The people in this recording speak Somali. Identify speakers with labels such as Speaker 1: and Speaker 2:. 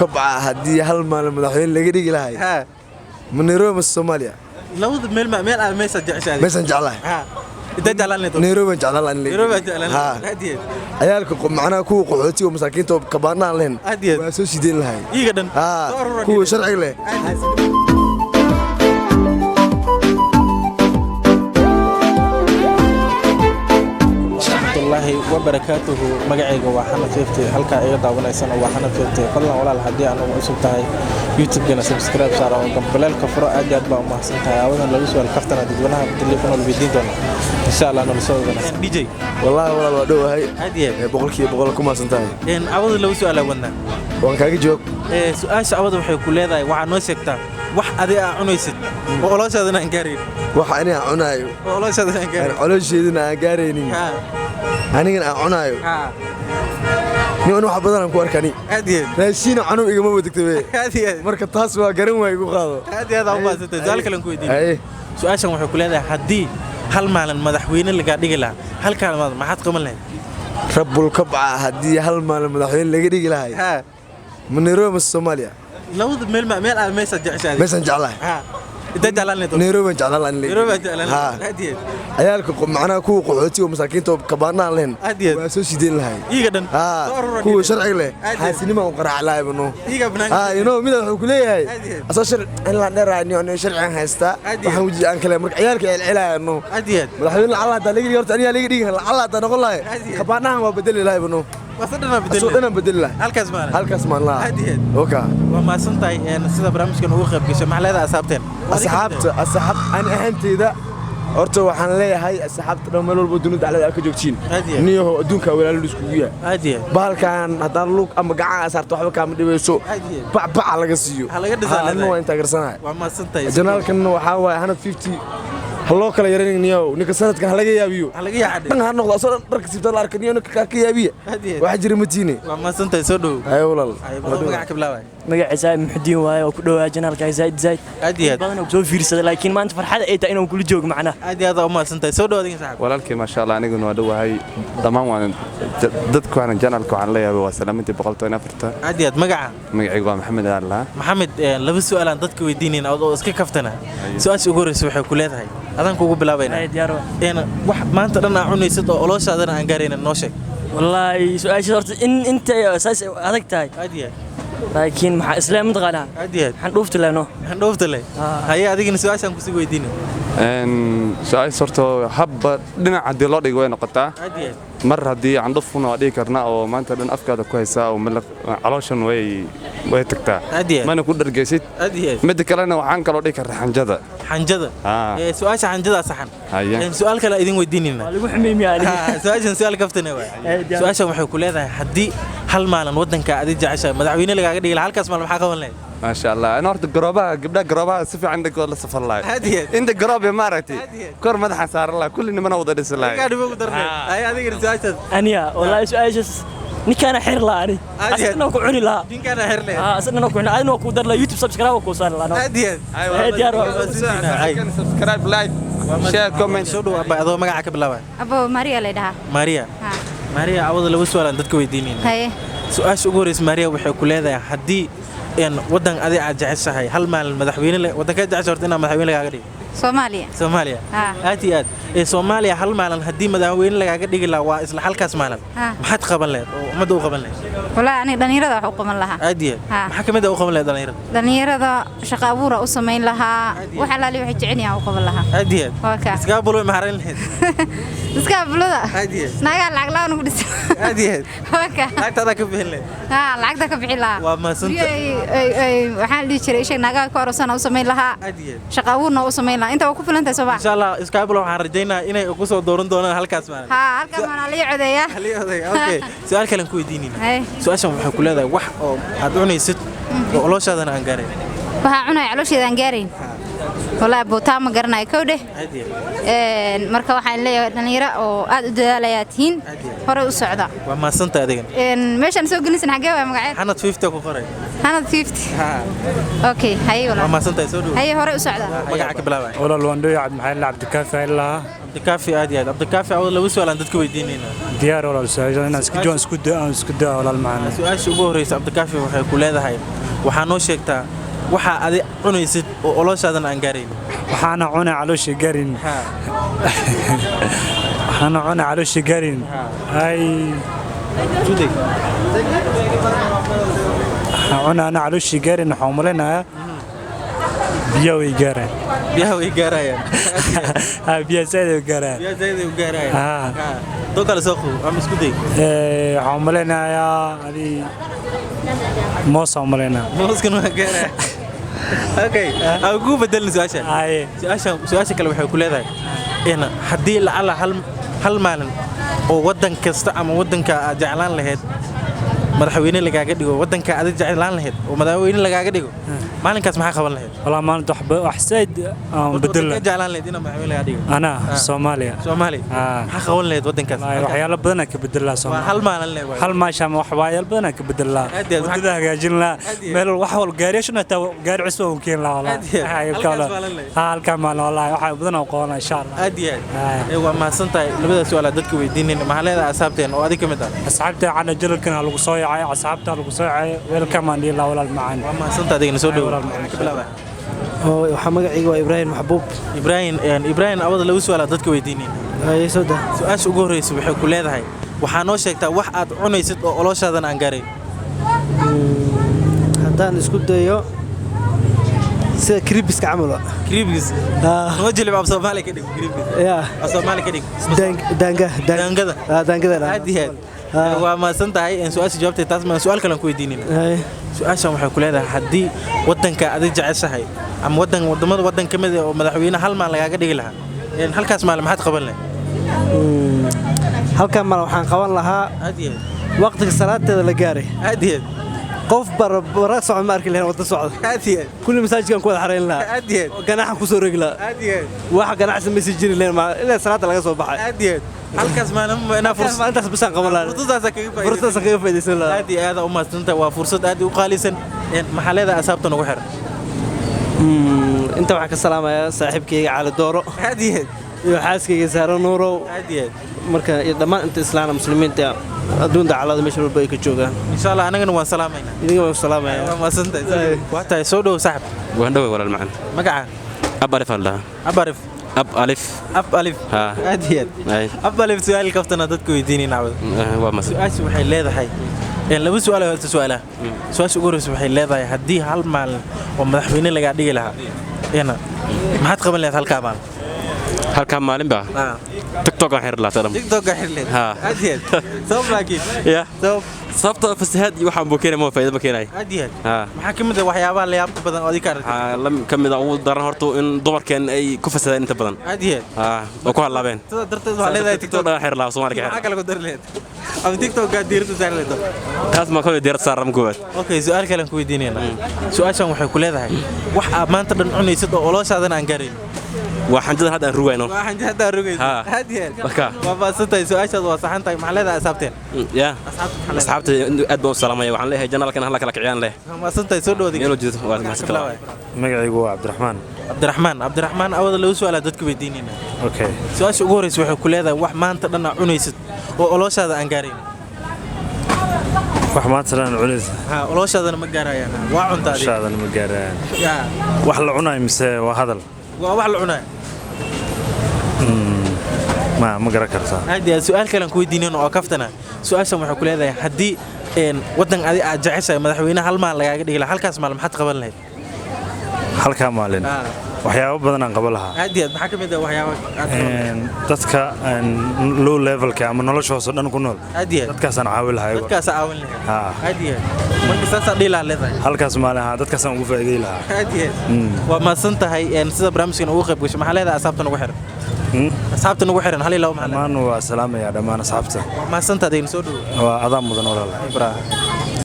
Speaker 1: Kabca haddii hal maalin madaxweyne laga dhigi lahay ma Nairobi mase Soomaaliya?
Speaker 2: Labada meel ma meel aad meesha jeceshahay?
Speaker 1: Meeshaan jeclahay.
Speaker 2: Inta jeclaan leedahay?
Speaker 1: Nairobi baan jeclaan lahaa in laga
Speaker 2: Nairobi
Speaker 1: dhigi.
Speaker 2: jeclaan.
Speaker 1: Haa.
Speaker 2: Aad iyo
Speaker 1: Ciyaalka macnaha kuwa qaxootiga oo masaakiinta oo kabaanaha lehen
Speaker 2: Aad iyo aad.
Speaker 1: waa soo sideyn lahay.
Speaker 2: Iiga dhan.
Speaker 1: Haa,
Speaker 2: Soo urura
Speaker 1: kuwa
Speaker 2: dhiibay.
Speaker 1: sharciga leh.
Speaker 2: Waraxmatullaahi wabarakaatuhu. Magacayga waa Xanad Fifty, halkaa iga daawanaysana waa Xanad Fifty. Fadlan walaal, haddii aan ugu cusub tahay YouTube-gana, subscribe saar oo gambaleelka furo. Aad iyo aad baa u mahadsan tahay. Aawadan lagu su'aal kaftana dadweynaha telefoon wal weydiin doona, insha Allah nala soo wanaagsan. DJ.
Speaker 1: Wallaahi walaal, waa dhowahay.
Speaker 2: Aad iyo aad.
Speaker 1: 100% ku mahadsan tahay.
Speaker 2: Awada lagu su'aala wadnaa.
Speaker 1: Waan kaaga jawaab.
Speaker 2: Su'aasha awada waxay ku leedahay, waxaa noo sheegtaa wax adiga aa cunaysid oo oloshaadana aan gaarayn.
Speaker 1: Waxa aniga aan cunaayo
Speaker 2: oo oloshaadana aan
Speaker 1: aan
Speaker 2: gaarayn.
Speaker 1: caloosheedina aan gaaraynin, anigana aan cunaayo, nin wax badan aan ku arkani.
Speaker 2: Aad iyo aad.
Speaker 1: Raashiina canug igama wadagta be.
Speaker 2: Aad iyo aad.
Speaker 1: Marka taas waa garan waay, igu qaado.
Speaker 2: Aad iyo aad aa u mahadsantahay. Su'aal kale aan ku weydiinay.
Speaker 1: Haye.
Speaker 2: Su-aashan waxay ku leedahay, haddii hal maalin madaxweyne lagaa dhigi lahaa, halkaan maalin maxaad qaban lahayd?
Speaker 1: Rabbul kabca haddii hal maalin madaxweyne laga dhigi lahay ma Nairobi mase Soomaaliya?
Speaker 2: Labada meel ma meel aad meesha jeceshahay?
Speaker 1: Meeshaan jeclahay.
Speaker 2: Inta jeclaan leedahay?
Speaker 1: Nairobi baan jeclaan lahaa in laga
Speaker 2: Nairobi
Speaker 1: dhigi.
Speaker 2: jeclaan.
Speaker 1: Haa.
Speaker 2: Aad iyo aad.
Speaker 1: Ciyaalka macnaha kuwa qaxootiga oo masaakiinta oo kabaanaha lehen
Speaker 2: Aad iyo aad.
Speaker 1: waa soo sideyn lahay.
Speaker 2: Iiga dhan.
Speaker 1: Haa,
Speaker 2: Soo urura
Speaker 1: kuwa
Speaker 2: dhiibay.
Speaker 1: sharciga leh.
Speaker 2: Aad iyo aad.
Speaker 1: Xaasinima u qaraac lahay bano.
Speaker 2: Iiga banaanka.
Speaker 1: Haa, you know, mid wuxuu ku leeyahay
Speaker 2: Aad iyo aad.
Speaker 1: asoo sharci in la dheeraay niyo niyo sharcigan haystaa.
Speaker 2: Aad iyo aad.
Speaker 1: Waxaan weji aan kale marka ciyaalka celcelaayano.
Speaker 2: Aad iyo aad.
Speaker 1: Madaxweyne lacala haddaa laga dhigi, horta anigaa laga dhigi lacala haddaa noqon lahay,
Speaker 2: Aad iyo aad.
Speaker 1: kabaanahan waa bedeli lahay bano.
Speaker 2: Waa si dhanaa bedeli.
Speaker 1: Asoo dhanaan bedeli lahay.
Speaker 2: Halkaas maalin.
Speaker 1: Halkaas maan lahaa.
Speaker 2: Aad iyo aad.
Speaker 1: Oka.
Speaker 2: Waa mahadsan tahay. Sida barnaamijkan ugu qayb gashay, maxaa leedahay asxaabteen?
Speaker 1: Asxaabta, asxaab ani ahaanteyda horta waxaan leeyahay asxaabta dhan meel walba dunida dhexdeeda aad ka joogtiin,
Speaker 2: Aad iyo aad.
Speaker 1: niyahow adduunka walaalo iskugu yahay.
Speaker 2: Aad iyo aad.
Speaker 1: Bahalkan haddaan lug ama gacan aa saarto waxba kaama dhibayso.
Speaker 2: Aad iyo aad.
Speaker 1: Bacbaca laga siiyo.
Speaker 2: Ha laga dhisaa.
Speaker 1: Ha, anina
Speaker 2: Leedahay.
Speaker 1: waa intaa garsanahay.
Speaker 2: Waa mahadsan tahay.
Speaker 1: Janaalkan waxaa waaye Hanad 50, ha loo kala yaranin niyahow, ninka sanadkan ha laga yaabiyo.
Speaker 2: Ha laga yaacadhe.
Speaker 1: Dhan ha noqdo asoo dhan dharka siibta la arka niyo, ninka kaa ka yaabiya.
Speaker 2: Aad iyo aad.
Speaker 1: Waxa jira matiine.
Speaker 2: Waa mahadsan tahay, soo dhow.
Speaker 1: Haye walaal.
Speaker 2: Ay, magaca ka bilaabay.
Speaker 3: Magaciisa Muxudiin waaye, oo ku dhowaa janaalka zaid zaid.
Speaker 2: Aad iyo aad.
Speaker 3: Badan oo soo fiirsaday, laakiin maanta farxad ay tahay inaan kula joogo macnaha.
Speaker 2: Aad iyo aad aa u mahadsan tahay, soo dhow adiga saaxiib.
Speaker 4: Walaalkii, maasha Allah, aniguna waa dhowahay. Dhammaan waan dadku waxaan janalka waxaan leeyahay waa salaamintii 114-ta.
Speaker 2: Aad iyo aad. Magaca?
Speaker 4: Magacaygu waa Maxamed aan lahaa.
Speaker 2: Maxamed, laba su'aalaan dadka weydiinayna oo iska kaftana. Su-aasha ugu horreysa waxay ku leedahay, adaan kugu bilaabaynaa.
Speaker 3: Ay, diyaar waa.
Speaker 2: Wax maanta dhan aa cunaysid oo oloshaadana aan gaarayna noo sheeg.
Speaker 3: Wallaahi su-aasha horta in inta saas ay adag tahay.
Speaker 2: Aad iyo aad.
Speaker 3: Laakiin maxaa islaam mataqaanaa?
Speaker 2: Aad iyo aad.
Speaker 3: Xandhuufta leno.
Speaker 2: Xandhuufta leh. Haye, adigana su-aashaan kusii weydiinay.
Speaker 4: Su-aasha horta habba dhinac haddii loo dhigo way noqotaa.
Speaker 2: Aad iyo aad.
Speaker 4: Mar haddii candhufuna waa dhigi karnaa oo maanta dhan afkaada ku haysaa oo calooshan way tagtaa.
Speaker 2: Aad iyo aad.
Speaker 4: Mana ku dhargeysid.
Speaker 2: Aad iyo aad.
Speaker 4: Midda kalena waxaan kaloo dhigi karnaa xanjada.
Speaker 2: Xanjada.
Speaker 4: Haa.
Speaker 2: Su-aasha xanjadaa saxan.
Speaker 4: Haye.
Speaker 2: Su-aal kale idin weydiinayna.
Speaker 3: Waa lagu xumeeyay aniga.
Speaker 2: Su-aashan su-aal kaftane waay.
Speaker 3: Diyaar.
Speaker 2: Su-aashan waxay ku leedahay, haddii hal maalin waddanka aad jeceshahay madaxweyne lagaaga dhigi lahaa, halkaas maalin maxaa qaban lahayd?
Speaker 4: Maasha Allah, ana horta garoobaha gabdhaha garoobaha si fiican dhagood la safar lahay.
Speaker 2: Aad iyo aad.
Speaker 4: Inta garoob ee maaragtay
Speaker 2: Aad iyo aad.
Speaker 4: kor madaxaan saaran lahaa, kulli nimana wada dhisi lahay.
Speaker 2: Kaa dhibo ku darnay. Haye, adigana su-aashaas.
Speaker 3: Aniya wallaahi su-aashaas ninkaana xir lahaa ani.
Speaker 2: Aad iyo aad.
Speaker 3: Asagana ku cuni lahaa.
Speaker 2: Ninkaana xir leh.
Speaker 3: Haa, asagana ku cuni, adina waa ku dar lahaa, YouTube subscribe waa kuu saari lahaa.
Speaker 2: Aad iyo aad.
Speaker 3: Ay, diyaar waa.
Speaker 4: Subscribe, like, share, comment.
Speaker 2: Soo dhow abba, adoo magaca ka bilaabay.
Speaker 5: Abo Maria la dhahaa.
Speaker 2: Maria.
Speaker 5: Ha.
Speaker 2: Maria, awada laba su'aalaan dadka weydiinayna.
Speaker 5: Haye.
Speaker 2: Su-aasha ugu horreysa Maria waxay ku leedahay, haddii waddan adi aad jeceshahay hal maalin madaxweyne waddankee jecesha horta inaa madaxweyne lagaaga dhigo?
Speaker 5: Soomaaliya.
Speaker 2: Soomaaliya.
Speaker 5: Ha.
Speaker 2: Aad iyo aad. Soomaaliya hal maalin haddii madaxweyne lagaaga dhigi lahaa, waa isla halkaas maalin,
Speaker 5: Ha.
Speaker 2: maxaad qaban lahayd oo ummadda u qaban lahayd?
Speaker 5: Wallaahi aniga dhalinyarada wax u qaban lahaa.
Speaker 2: Aad iyo aad.
Speaker 5: Ha.
Speaker 2: Maxaa ka mid ah u qaban lahayd dhalinyarada?
Speaker 5: Dhalinyarada shaqo abuura u samayn lahaa.
Speaker 2: Aad iyo
Speaker 5: wax alaali waxay jecel yihiin u qaban lahaa.
Speaker 2: Aad iyo aad.
Speaker 5: Waa kaa.
Speaker 2: Iskaabul way maxarayn lahayd.
Speaker 5: Iska bulada.
Speaker 2: Aad iyo aad.
Speaker 5: Naagaa lacag la'aan ugu dhisa.
Speaker 2: Aad iyo aad.
Speaker 5: Waa kaa.
Speaker 2: Lacagta adaa ka bixin lahayd.
Speaker 5: Ha, lacagta ka bixin lahaa.
Speaker 2: Waa mahadsantahay.
Speaker 5: Guryo waxaan dhihi jiray ishag naagaha ku aroosana u samayn lahaa.
Speaker 2: Aad iyo aad.
Speaker 5: Shaqo abuurna u samayn lahaa. Inta waa ku filan tahay soo ma?
Speaker 2: Insha Allah iskaabul waxaan rajaynayaa inay ugu soo dooran doonaan halkaas maalin.
Speaker 5: Ha, halkaas maana la ii codeeyaa.
Speaker 2: Hal ii oday. Okay, su-aal kalen ku weydiinayna.
Speaker 5: Haye.
Speaker 2: Su-aashan waxay ku leedahay, wax oo aad cunaysid oo oloshaadana aan gaarayn.
Speaker 5: Waxaa cunaya caloosheeda aan gaarayn. Wallaahi bootaa ma garanayo kow dheh.
Speaker 2: Aad iyo aad.
Speaker 5: Marka waxaan leeyahay dhalinyaro oo aad u dadaalayaa tihiin,
Speaker 2: Aad iyo aad.
Speaker 5: horey u socda.
Speaker 2: Waa mahadsantahay adigana.
Speaker 5: Meeshaan soo gelinaysan xaggee waay magaceed?
Speaker 2: Xanad 50 ku qoray.
Speaker 5: Hanad 50. Okay, haye
Speaker 2: Waa
Speaker 5: walaal.
Speaker 2: mahadsantahay, soo dhow.
Speaker 5: Haye, horey u socda.
Speaker 2: Magaca ka bilaabay.
Speaker 6: Walaal, waan dhow. Cabdi Maxamed Cabdikaafi lahaa.
Speaker 2: Cabdikaafi, aad iyo aad. Cabdikaafi, awad laba su'aal aan dadka weydiinaynaa.
Speaker 6: Diyaar walaal, su'aasha inaan isku jawaab isku daa aan isku daa walaal macana.
Speaker 2: Su-aasha ugu horreysa, Cabdikaafi, waxay ku leedahay: waxaa noo sheegtaa waxa adi cunaysid oo oloshaadana aan gaarayn.
Speaker 6: Waxaana cunay caloosha garin. Waxaana cunay caloosha garin. Ay.
Speaker 2: Judeg.
Speaker 6: Waxaan cunay ana caloosha garin, waxaan u malaynayaa biyo way gaaraan.
Speaker 2: Biyaha way gaarayaan.
Speaker 6: Ha, biyaha zaid way gaaraan.
Speaker 2: Biyaha zaid ay u gaarayaan.
Speaker 6: Haa.
Speaker 2: Doo kale soo qow ama isku day.
Speaker 6: Waxaan u malaynayaa adi moos aan u malaynayaa.
Speaker 2: Mooskan waa gaaraya. Okay, aan kuu bedelin su-aashan.
Speaker 6: Haye.
Speaker 2: Su-aashan, su-aasha kale waxay ku leedahay in haddii lacala hal maalin oo waddan kasta ama waddanka aad jeclaan lahayd madaxweyne lagaaga dhigo, waddanka aad jeclaan lahayd oo madaxweyne lagaaga dhigo, maalinkaas maxaa qaban lahayd?
Speaker 6: Walaa maalinta wax zaid aan bedel.
Speaker 2: Waddanka jeclaan lahayd inaa madaxweyne lagaaga dhigo?
Speaker 6: Ana Soomaaliya.
Speaker 2: Soomaaliya. Maxaa qaban lahayd waddankaas?
Speaker 6: Wallaahi waxyaalo badan aan ka bedel lahaa
Speaker 2: waa
Speaker 6: Soomaaliya.
Speaker 2: Hal maalin leh waay.
Speaker 6: Hal maasha ama waxyaalo badan aan ka bedel lahaa.
Speaker 2: Aad iyo aad.
Speaker 6: Wadada hagaajin lahaa.
Speaker 2: Aad iyo aad.
Speaker 6: Meel wax wal gaariyaashuna taa gaari cusub aan keeni lahaa
Speaker 2: Aad iyo aad.
Speaker 6: wallaahi.
Speaker 2: Halkaas maalin leh.
Speaker 6: Ha, halkaa maalin wallaahi waxa badan aan qaban lahaa insha Allah.
Speaker 2: Aad iyo aad. Waa mahadsan tahay. Labada su'aal aad dadka weydiinayna, maxaa leedahay asxaabteen oo adiga ka mid ah?
Speaker 6: Asxaabta cana jalalkan lagu soo yaacay, asxaabta lagu soo yaacay, welcome aan dhihi lahaa walaal macaan.
Speaker 2: Waa mahadsan tahay adigana, soo dhowo.
Speaker 6: Walaal macaan.
Speaker 2: Ka bilaaba.
Speaker 7: Waxaa magacayga waa Ibraahim Maxbuub.
Speaker 2: Ibraahim, Ibraahim, awada laba su'aal aad dadka weydiinayna.
Speaker 7: Soo dah.
Speaker 2: Su-aasha ugu horreysa waxay ku leedahay: waxaa noo sheegtaa wax aad cunaysid oo oloshaadana aan gaarayn.
Speaker 7: Haddaan isku dayo, sida kribiska camal.
Speaker 2: Kriibgis noo jilib, af Soomaali ka dhig kriibgis.
Speaker 7: Ya.
Speaker 2: Af Soomaali ka dhig.
Speaker 7: Daanga.
Speaker 2: Daangada.
Speaker 7: Daangada.
Speaker 2: Aad iyo aad waa mahadsan tahay. Su-aasha jawaabteed taas maan, su-aal kale aan ku weydiinayna. Su-aashan waxay ku leedahay: haddii waddanka adig jeceshahay ama waddan wadamada waddan ka mid ah oo madaxweyne hal maalin lagaaga dhigi lahaa, halkaas maalin maxaad qaban lahayd?
Speaker 7: Halkan maalin waxaan qaban lahaa
Speaker 2: Aad iyo aad.
Speaker 7: waqtiga salaateeda la gaaray
Speaker 2: Aad iyo aad.
Speaker 7: qof bara socod ma arki lahayn wadda socda.
Speaker 2: Aad iyo aad.
Speaker 7: Kulli masaajidkan ku wada xarayn lahaa.
Speaker 2: Aad iyo aad.
Speaker 7: Ganaxan kusoo rogi lahaa.
Speaker 2: Aad iyo aad.
Speaker 7: Wax ganacsi ma sii jiri lahayn ilaa salaada laga soo baxay.
Speaker 2: Aad iyo aad. Halkaas maalin inaa fursad
Speaker 7: maalintaas bisaan qaban lahaa.
Speaker 2: Fursaddaasa kaga faa'iidaysan.
Speaker 7: Fursaddaasaan kaga faa'iidaysan lahaa.
Speaker 2: Aad iyo aad u mahadsantahay, waa fursad aad u qaalisan. Maxaa leedahay asxaabta nagu xiran?
Speaker 7: Inta waxaan ka salaamayaa saaxiibkayga Cali Dooro
Speaker 2: Aad iyo aad.
Speaker 7: iyo xaaskayga Saaro Nuurow.
Speaker 2: Aad iyo aad.
Speaker 7: Marka iyo dhammaan inta islaana muslimiinta adduunta calada meesha walba ay ka joogaan.
Speaker 2: Insha Allah anagana waan salaamaynaa.
Speaker 7: Idinka waan salaamayaa.
Speaker 2: Waa mahadsantahay. Waa tahay, soo dhow saaxib.
Speaker 8: Waan dhowey walaal macaan.
Speaker 2: Magaca?
Speaker 8: Ab Alif aan dhahaa.
Speaker 2: Ab Arif.
Speaker 8: Ab Alif.
Speaker 2: Ab Alif.
Speaker 8: Haa.
Speaker 2: Aad iyo aad.
Speaker 8: Ay.
Speaker 2: Ab Alif, su'aal kaftana dadka weydiinayna cawada.
Speaker 8: Waa masan.
Speaker 2: Su-aasha waxay leedahay laba su'aal oo horta su'aalaha. Su-aasha ugu horreysa waxay leedahay: haddii hal maalin oo madaxweyne lagaa dhigi lahaa, maxaad qaban lahayd halkaa maalin?
Speaker 8: Halkaa maalin baa TikTok aan xiri lahaa sadam.
Speaker 2: TikTok aa xiri lahayd?
Speaker 8: Haa.
Speaker 2: Aad iyo aad. Sabab laakiin?
Speaker 8: Ya.
Speaker 2: Sabab?
Speaker 8: Sababtoo fasahaad iyo waxaan buu keenay ma faa'iido ma keenay.
Speaker 2: Aad iyo aad.
Speaker 8: Haa.
Speaker 2: Maxaa ka mid ah waxyaabaha la yaabka badan oo adiga ka aragtay?
Speaker 8: Waxaa la ka mid ah ugu daran horta in dumarkeen ay ku fasadeen inta badan.
Speaker 2: Aad iyo aad.
Speaker 8: Haa, oo ku halaabeen.
Speaker 2: Sidaa darteed waxaa leedahay
Speaker 8: TikTok dhan xiri lahaa Soomaaliga
Speaker 2: maxaa
Speaker 8: xiri.
Speaker 2: kale ku dari lahayd ama TikTok aa diiradda saari lahayd?
Speaker 8: Taas ma kolay diirad saaran koowaad.
Speaker 2: Okay, su'aal kale aan ku weydiinaynaa. Su-aashan waxay ku leedahay: wax aad maanta dhan cunaysid oo oloshaadana aan gaarayn.
Speaker 8: Waa xanjada hadda aan rugayno.
Speaker 2: Waa xanjo hadda aad rugaysid.
Speaker 8: Haa.
Speaker 2: Aad iyo aad.
Speaker 8: Marka.
Speaker 2: Waa mahadsan tahay, su-aashaad waa saxan tahay. Maxaa leedahay asxaabteen?
Speaker 8: Ya.
Speaker 2: Asxaabta maxaa leedahay?
Speaker 8: Asxaabta aad baan u salaamaya, waxaan leeyahay janaalkan hala kala kiciyaan leh.
Speaker 2: Waa mahadsan tahay, soo dhawaad.
Speaker 8: Meelo jeedo waa mahadsan.
Speaker 4: Magacaygu waa Cabdiraxmaan.
Speaker 2: Cabdiraxmaan, Cabdiraxmaan, awada laba su'aal dadka weydiinaynaa.
Speaker 4: Okay.
Speaker 2: Su-aasha ugu horreysa waxay ku leedahay: wax maanta dhan aad cunaysid oo oloshaada aan gaarayn.
Speaker 4: Wax maanta dhan cunaysa?
Speaker 2: Ha, oloshaadana ma gaarayaan, waa cunta adiga.
Speaker 4: Shaadana ma gaarayaan?
Speaker 2: Ya.
Speaker 4: Wax la cunayo mise waa hadal?
Speaker 2: Waa wax la cunayo.
Speaker 4: Ma garan kartaa.
Speaker 2: Aad iyo aad. Su-aal kale aan ku weydiinayno oo kaftana. Su-aashan waxay ku leedahay: haddii waddan adi aad jeceshahay madaxweyne hal maalin lagaaga dhigi lahaa, halkaas maalin maxaad qaban lahayd?
Speaker 4: Halkaa maalin waxyaabo badan aan qaban lahaa.
Speaker 2: Aad iyo aad. Maxaa ka mid ah waxyaaba aad qaban lahayd?
Speaker 4: Dadka low levelka ama nolosha hoose dhan ku nool,
Speaker 2: Aad iyo aad.
Speaker 4: dadkaasaan caawi lahaa iyago.
Speaker 2: Dadkaas caawin lahayd?
Speaker 4: Haa.
Speaker 2: Aad iyo aad. Marka saasaa dhihi lahaa leedahay?
Speaker 4: Halkaas maalin, haa, dadkaasaan ugu faa'iiday lahaa.
Speaker 2: Aad iyo aad waa mahadsan tahay. Sida barnaamijkan ugu qayb gasho, maxaa leedahay asxaabta nagu xiran? Asxaabta nagu xiran hal iyo laba maxaa leedahay?
Speaker 4: Dhammaan waa salaamayaa dhammaan asxaabta.
Speaker 2: Waa mahadsantahay adigna, soo dhowo.
Speaker 4: Waa adaa mudan walaal.
Speaker 2: Ibrahim.